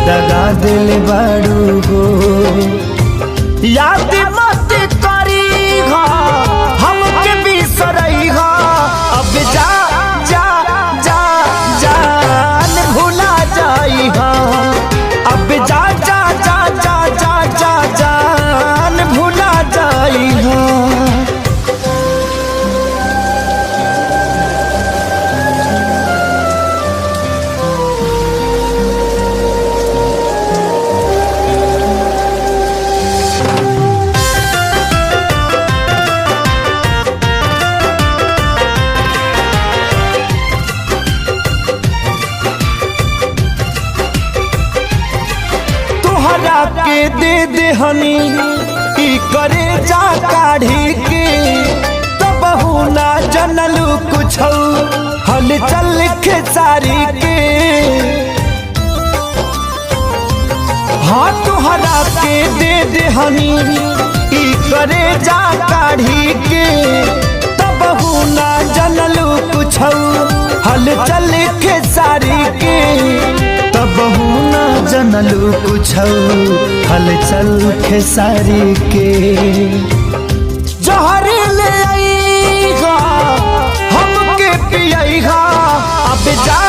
दगा दिल बाड़ू हो। याद मत करी हा, हमके बिसरई हा, अब जा जा जा जान भुला जाई हा, अब जा जा जा जा जा जा जान भुला जाई हा। तोहरा के दे देहनी ई करे जा काढ़ी के, तबहू ना जनलू कुछ हल चल खेसारी के। हाँ तोहरा के दे देहनी ई करे जा काढ़ी के, तबहू ना जनलू कुछ हल चल खेसारी के, तबहू ना जनलू कुछ हल चल खेसारी के। जहर ले आईगा हमके पियईगा, अब जा